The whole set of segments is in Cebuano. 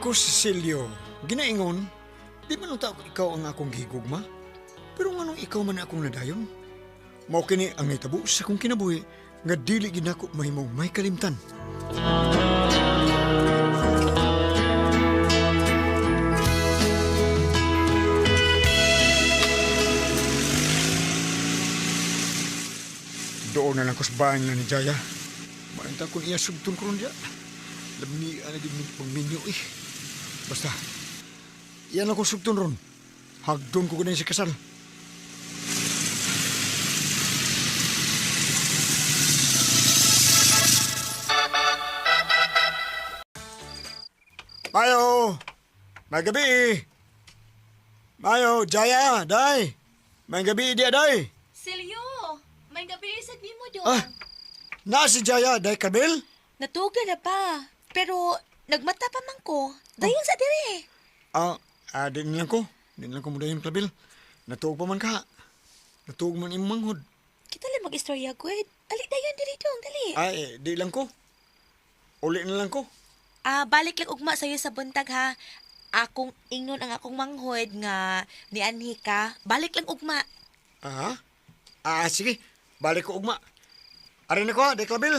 ko si Celio. Ginaingon, di man unta ikaw ang akong gihigugma. Pero nganong ikaw man akong nadayon? Mao kini ang nahitabo sa akong kinabuhi nga dili gid nako mahimong may kalimtan. Doon na lang ko sa bahay nila ni Jaya. Maanta kung iya sugtong ko ron diya. Lami, ano gid magminyo eh. Basta, iyan ako sugtong ron. Hagdon ko ganun si kasal. Mayo! May gabi eh. Mayo, Jaya, day! May gabi di day! Silyo, may gabi sa di mo do. Ah, na si Jaya, day Kabil? Natuga na pa. Pero nagmata pa man ko. Dayon sa dire. Ah, ah, di na lang ko. Di na lang ko mudayon, Klabil. Natuog pa man ka. Natuog man imong manghod. Kita lang mag-istorya, Gwed. Ali dayon diri dong, dali. Ay, eh, di lang ko. Uli na lang ko. Ah, balik lang ugma sa'yo sa buntag ha. Akong ingnon ang akong manghod nga nianhi ka. Balik lang ugma. Ah, ah, sige. Balik ko ugma. Arin ako, ha, di Klabil.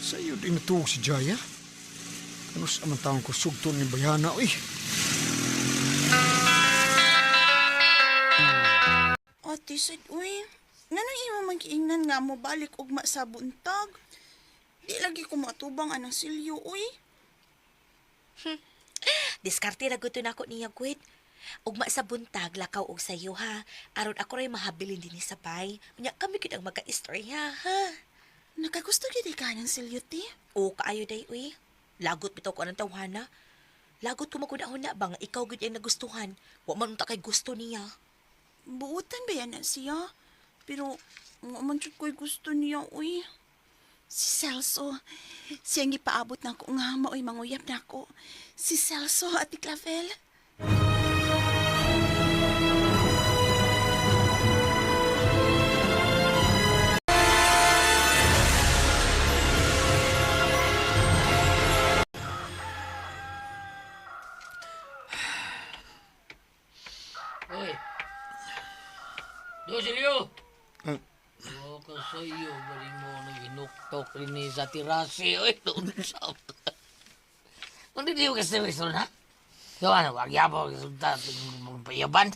Sa iyo din natuog si Jaya? Ano sa amang taong ko sugton ni Bayana, uy? Ate sad, uy. Nganong imo magiingnan nga mo balik ugma sa buntag? Di lagi ko matubang anang silyo, uy. Diskarte ra gud to nako niya, Gwed. Ugma sa buntag, lakaw og sayo ha. Aron ako ray mahabilin dinhi sa bay. Unya kami gud ang magka-istorya ha. Nakagusto gid ka ng silyo, ti. O kaayo day uy. Lagot bitaw ko anang tawhana. Lagot ko maguna-huna ba nga ikaw gud ang nagustuhan. Wa man unta kay gusto niya. Buutan ba yan na siya? Pero, nga man jud ko'y gusto niya, uy. Si Celso. Siyang gipaabot na ako nga maoy manguyab na ako. Si Celso, Ate Clavel. Hoy. Do Silio. Ah. O ka sa iyo bali mo naghinuktok rin ni sa tirase. Oy, doon sa. Kundi di ko kasi may na. So ano, wag yapo resulta payaban.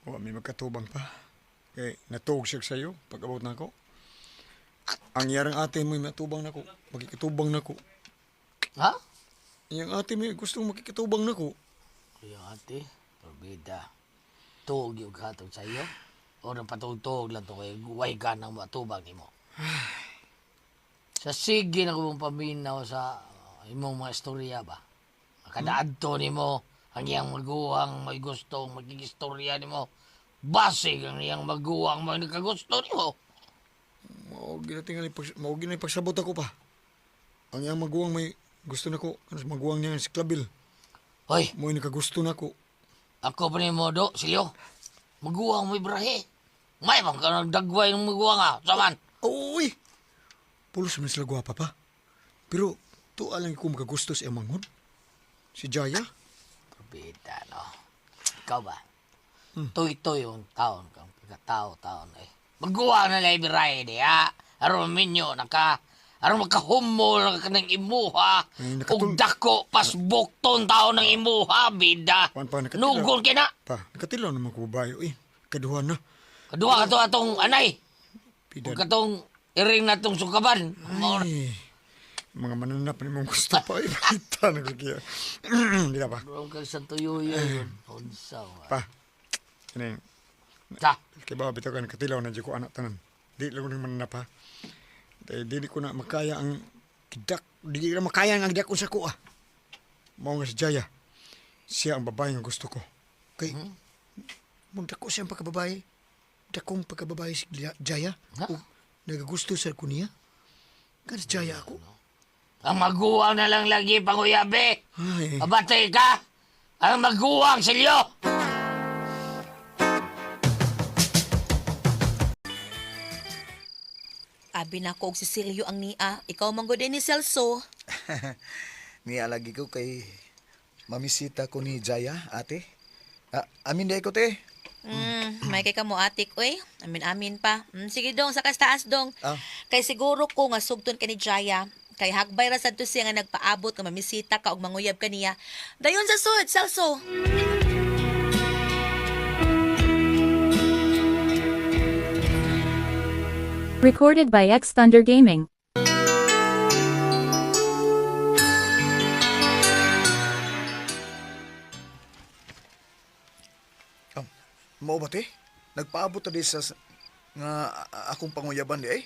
Wa may magkatubang pa. Kay natuog siya sa'yo pag abot na ako. Ang yarang ate mo'y matubang nako. Makikitubang nako. Ha? Iyang ate mo'y gustong makikitubang nako. Kuya ate, porbida. Tuog yung hatog sa iyo. O nang patugtog lang to kay way ka nang matubang nimo. Sa sige na kong paminaw sa imong mga istorya ba. Kadaadto nimo ang iyang maguwang may gustong magigistorya nimo. Basig ang iyang maguwang may nakagusto nimo. Mao ginatingali pag mao ginay pagsabot ako pa. Ang iyang maguwang may gusto nako, ano sa maguwang niya si Klabil. Hoy, Mo'y nakagusto nako. ako pa nimo do, silyo. Maguwang may brahe. May bang ka nagdagway ng maguwang ah. Saman. Uy! Pulos man sila gwapa pa. Pero tuwa lang ko makagusto sa iyang manghod. Si Jaya? Probida, no? Ikaw ba? Tuy-tuy yung taon kang pagkatao-taon eh. Magawa na lang ibiray di ha? Aron minyo na ka. Aron makahumol na ka ng imuha. Ay, nakatul- Ug dako pasbukton taon ng imuha, bida. Kuan pa, nakatila. Nugol kina. Pa, nakatilaw naman ko babayo eh. Kaduha na. Kaduha ka to atong anay. Pida. Ug katong iring na tong sukaban. Ay, mga mananap ni mong gusto pa. Ipakita na ko kaya. Di na pa. Bro, kag sa tuyo yun. Unsa wa. Pa. Kini, Sa, kay ba bitaw ka nakatilaw na dyan ko anak tanan. Di lang ko nang mananap ha. Dahil dili ko na makaya ang kidak. Dili na makaya ang gidak sa ko ah. Mao nga si Jaya. Siya ang babae nga gusto ko. Kay, mong dako siya ang pagkababae. Dakong pagkababae si Jaya. Ha? O, nagagusto sa ko niya. Kan si Jaya ako. ang maguwang na lang lagi panguyabe. Ay. Abatay ka! Ang maguwang silyo! Abi na ko og Cecilio ang nia. Ikaw man gud ni Celso. Niya lagi ko kay mamisita ko ni Jaya, ate. Ah, amin di ko, te. May kay kamo atik oy. Amin-amin pa. Sige dong, sa taas dong. Ah. Kay siguro ko nga sugton ka ni Jaya. Kay hagbay ra sad to siya nga nagpaabot nga mamisita ka og manguyab ka niya. Dayon sa sud, Celso. Recorded by X Thunder Gaming. Oh, mao ba, te? Nagpaabot na di sa nga akong panguyaban di ay.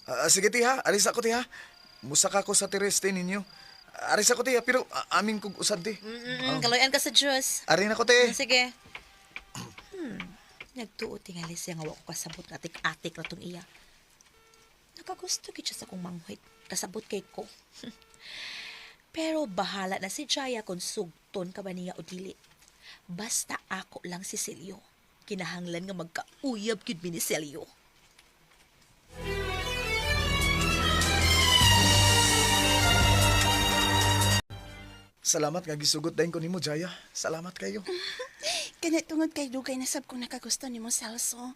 Ah, sige, te ha. Alis ako, te ha. Musaka ko sa teres, te, ninyo. Aris ako, te ha. Pero amin kong usad, te. Kaloyan ka sa Diyos. Ari na ko, te. Sige. Nagtuo tingali siya nga wa ko kasabot nga atik-atik na tong iya. Nakagusto gid siya sa akong manghit. Kasabot kay ko. Pero bahala na si Jaya kung sugton ka ba niya o dili. Basta ako lang si Celio. Kinahanglan nga magkauyab gyud mi ni Celio. Salamat nga gisugot dayon ko nimo, Jaya. Salamat kayo. Kana tungod kay dugay na sab kong nakagusto nimo Celso.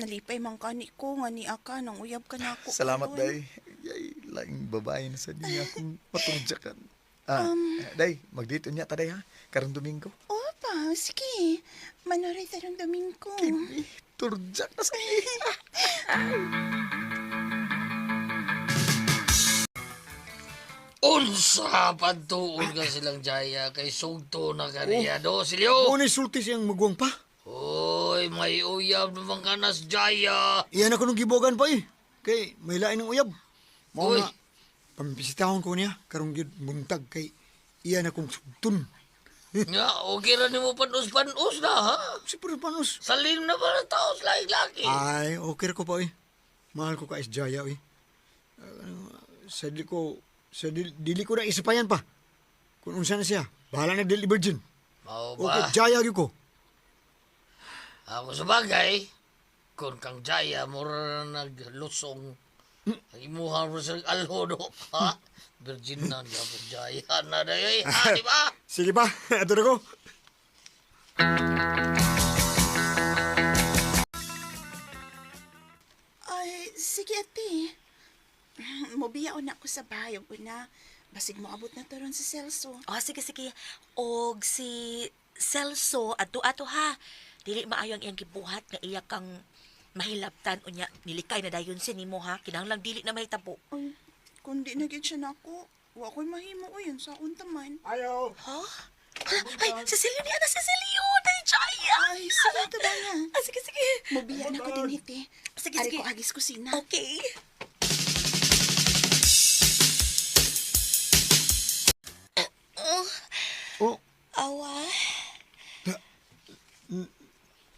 Nalipay man kani ko nga ni aka nang uyab ka nako. Salamat, karon. day. Yay, laing babae na sa niya akong matudyakan. Ah, day, magdito niya ta, day, ha? Karong Domingo. Opa, sige. Manoray sa rong Domingo. Kini, turjak na sa iya. Unsa pantuon ka silang Jaya kay sugto na kaniya do silyo. Mo ni sulti siyang maguwang pa. Oy, may uyab naman ka na sa Jaya. Iyan ako nung gibogan pa eh. Kay may lain ng uyab. Mao Uy. nga pambisitahon ko niya karong gyud buntag kay iyan akong sugton. Nga, okay ra nimo panos-panos na ha. Si Puro Panos. Salim na ba ng tao sa laki-laki? Ay, okay ra ko pa eh. Mahal ko ka is Jaya eh. Sa di ko sa dili ko na isapayan pa. Kung unsa na siya, bahala na dili virgin. Mao Okay, ba? Jaya gyud ko. Ako sa bagay, kung kang Jaya, mura na naglusong. Ang imuha mo sa alho do. Ha? Virgin na, dapat Jaya na dayoy. Ha, di ba? Sige pa, ato na ko. Ay, sige ate. Mobiya na ako sa bahay ug una. Basig moabot na to ron si Celso. Oh, sige, sige. Og si Celso, adto ato ha. Dili maayo ang iyang gibuhat nga iya kang mahilabtan unya nilikay na dayon si nimo ha. Kinahanglan dili na mahitabo. Ay, kundi na gid siya nako. Wa ko'y mahimo uy, sa akong taman. Ayo. Ha? Hala, ay, Cecilio niya na Cecilio! Day Jaya! Ay, sige ito ba nga? Ah, sige, sige. Mobiya na ko din hiti. Sige, Ari sige. ko agis kusina. Okay. Oh, Oh, awa.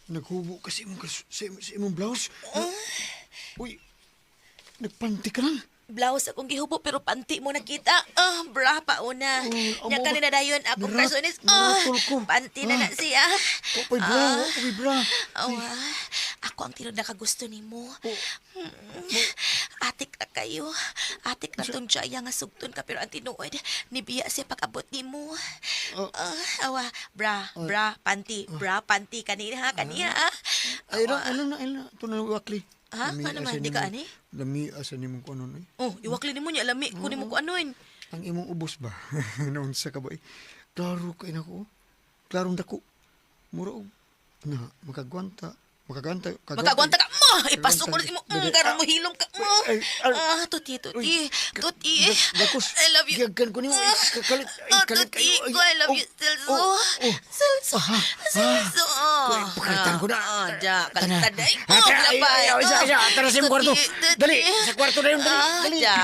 naghubo kasi imong sa imong blouse. Uy, nagpanti ka lang. Blouse akong gihubo pero panty mo nakita. Ah, bra pa una. Oh, Nya amo kanina ba? dayon akong karsonis. Naratol ko. Panty na Ah. na siya. Oh, pa'y bra, oh, pa'y bra. Awa, ako ang tinod nakagusto nimo. Oh. Atik na kayo. Atik na tong Jaya nga sugton ka pero ang tinuod nibiya siya pag-abot nimo. Oh. Ah, awa, bra, bra, panty, bra, panty kanina ha, kaniya. Ah. Ay, ra, ano na, ano na, ito na lang wakli. Ha? Lami Ano man, asa di ka nimong- ani? Lami asa nimong kuno eh. Oh, iwakli nimo niya lami kunin mo ko anon. Ang imong ubos ba? Naunsa ka ba eh? Klaro kay nako. Klarong dako. Mura og na makagwanta, makaganta, Makagwanta ka mo. Ipasok ko na imo. Dali. Karon mo hilom ka. Mm. Ay, ay. Ah, tuti, tuti. Uy, Tuti. Gakos. I love you. Giagkan ko nimo. Ay, kakalit. Ay, Ah, kalit tuti kayo. Ay, ko. I love oh, you, Celso. oh, oh. Celso. Ah, ah. Celso. Ay, pakalitan ko na. Ah, da. Kalitan na. Ay, Ah, oh, tara, ay, labay. ay, ay, isa, isa. Tara sa imong kwarto. Tuti, tuti. Dali, sa kwarto na yun. Dali, Ah, dali. da.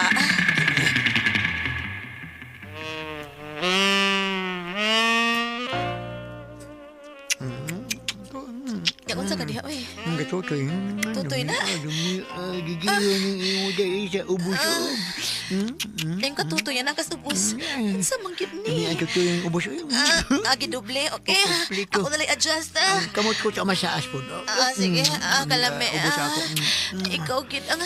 Ya, Unsa ka diha oy? Ang gatutoy. Tutoy na? Gigil ng imo dahil sa ubos. Ayun ka tutoy na kasubos. Unsa man gyud Ini ni? ang tutoy ang ubos. Ah, gidoble, okay. Kompleto. Ako na lang adjust ah. Kamot ko sa masaas po. Ah, sige. Ah, kalami. Ubos Ah, ako. ikaw gid ang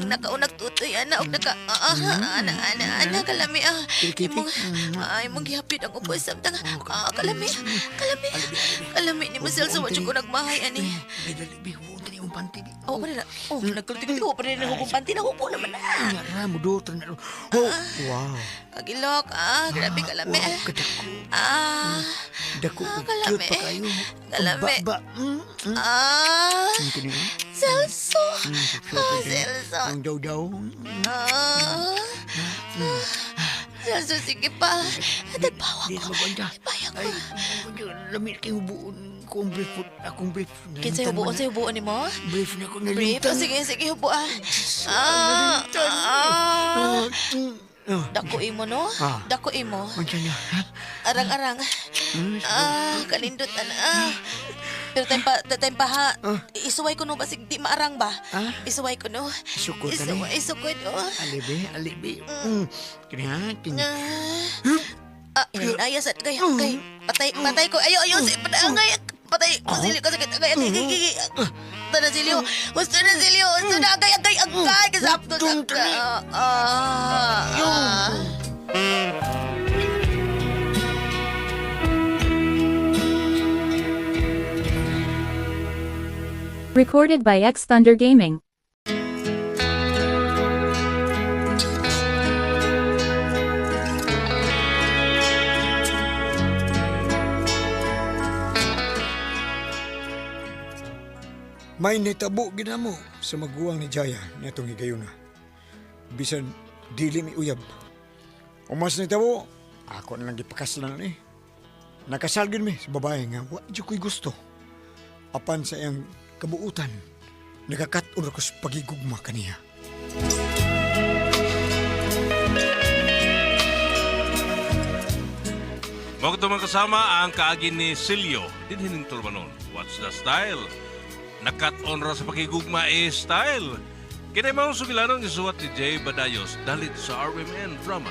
nakaunag tutoy ana og naka ana ana ana kalami ah. Kirikiti. Imong imong gihapit ang ubos samtang kalami. Kalami. Kalami ni Marcel sa wa jud ko nagmahay ani. Ay, dali, bi, huwag na yung panty. Oh, pa na. Oh, nagkulti ko pa rin hubong panty na hubo naman na. Nga ra, mudutan na. Oh, wow. Kagilok ah, grabe kalami. Wow, kadako. Ah. Dako, Ah, cute kalami. pa kayo. Kalami. Ba, ba. Ah. Ang kini, ah. Celso. Mm, Ah, Celso. Ang daw-daw. Ah. Celso, sige pa. Tagpawa Di ko. maganda. Paya ko. Ay, lamit kayo buon. Kung brief po, akong brief. Kinsa hubuon sa hubuon nimo? Brief na ko Brief? nalimtan. Oh, sige, sige, hubo ah. Ah, ah. Dako imo no? Ah. Dako imo. Unsa niya? Ha? Arang-arang. Ah, kalindot ana. Ah. Pero time pa, time pa ha. Isuway ko no basig di maarang ba? Ah? Isuway ko no. Isukod ka ni. Isuway, isukod oh. Alibi, alibi. Mm. Kini ha, kini. Ah, inaya sa kay kay patay patay ko. Ayo ayo si patay patay ko silyo ko sakit agay agay agay. Gusto na silyo. Gusto na silyo. Gusto na agay agay agay kasapto Tung, sa. Ah. Ah. Recorded by X Thunder Gaming. May nitabo ginamo sa maguwang ni Jaya niadtong higayuna. Bisan dili mi uyab. Umas nitabo, ako na lang gipakaslan ni. Nakasal gyud mi sa babae nga wa jud ko'y gusto. Apan sa iyang kabuutan, nakakat-on ra ko sa pagigugma kaniya. Mao kato mga kasama ang kaagi ni Silio dinhi ning Tulumanon. What's the style? Nakat-on ra sa pakigugma eh style. Kini mao sugilanon gisuwat ni Jay Badayos dalit sa RMN Drama.